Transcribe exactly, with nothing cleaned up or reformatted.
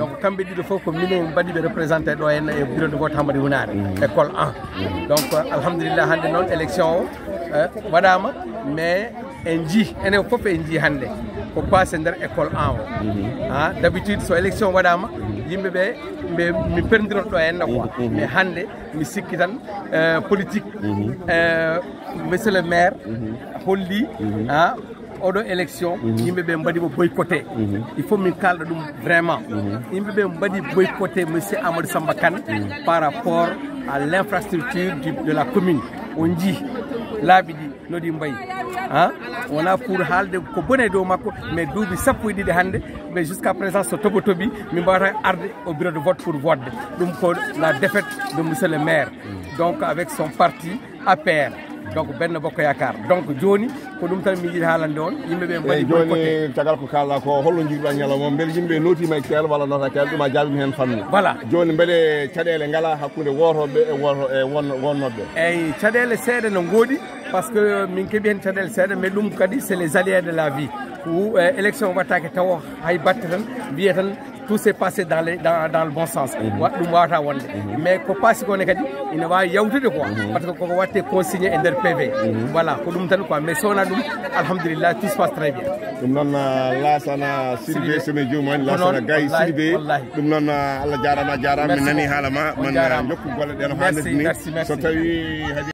Donc kamɓe ɗiɗo fof ko minen mbaɗi ɓe représenté ɗo henna e bureau de vote Hammadi Hunaare, école un. Donc alhamdulillah, hannde noon élection o eh, waɗaama, mais en njii, enen fof en njii hannde ko passe nder école un o. Ha d'habitude so élection waɗaama, yimɓe ɓe ɓe mi perdirot ɗo henna quoi, mais hannde mi sikki tan eh, politique eh, monsieur le maire holli ha oɗo élection yimɓe ɓe mbaɗi mo boycotté. Il faut min kalɗa ɗum vraiment. Yimɓe ɓe mbaɗi boycotté monsieur Amadou Samba Kane par rapport à l'infrastructure du- de la commune. On njii laabi ɗi no ɗi mbayi. Ha wona pour haalde ko bone dow makko, mais duuɓi sappo e ɗiɗi hannde, mais jusqu'à présent so toɓo toɓi min mbawata arde au bureau de vote pour vote. Ɗum ko la défaite de monsieur le maire, donc avec son parti A P R, donc Benno Bokk Yaakaar. Donc jooni ko ɗum tan min yiɗi haalande on, yimɓe ɓe mbaɗi Eyyi, boycotté. Joni caggal ko kalɗa ko, holno jiiruɗa ñalawma o? Beele yimɓe nootima e keel walla noota keel, ɗum a jaabima hen fannu? Voilà. Joni beele caɗele ngala hakkude wotoɓe e woto e won wonnoɓe? Eyyi, caɗele seeɗa no ngoodi, par ce que min keeɓi hen caɗele seeɗa, mais ɗum kadi c'est les aléas de la vie. Ou eh, élection wattake taw hay batte tan, wiye tan tout s'est passé dans, les, dans, dans le bon sens. Wa- ɗum wawata wonde, mais ko paasi ko ne kadi ina wawi yawtude quoi, par ce que koko watte consigné e nder P V. Voilà, ko ɗum tan quoi, mais sowona ɗum, alhamdulillah, tout se passe très bien. Ɗum noon ah, lasana Sidibé, Sidibé. Somi joomani Ko lasana noon, Gaye wallahi, Sidibé. Wallahi. Ɗum noon ah, Allah jarama, jarama. Min Merci nani beaucoup. Haala ma. On Man jarama. Jokku golle ɗen Merci, hannde ni. Merci, merci. So tawi hadi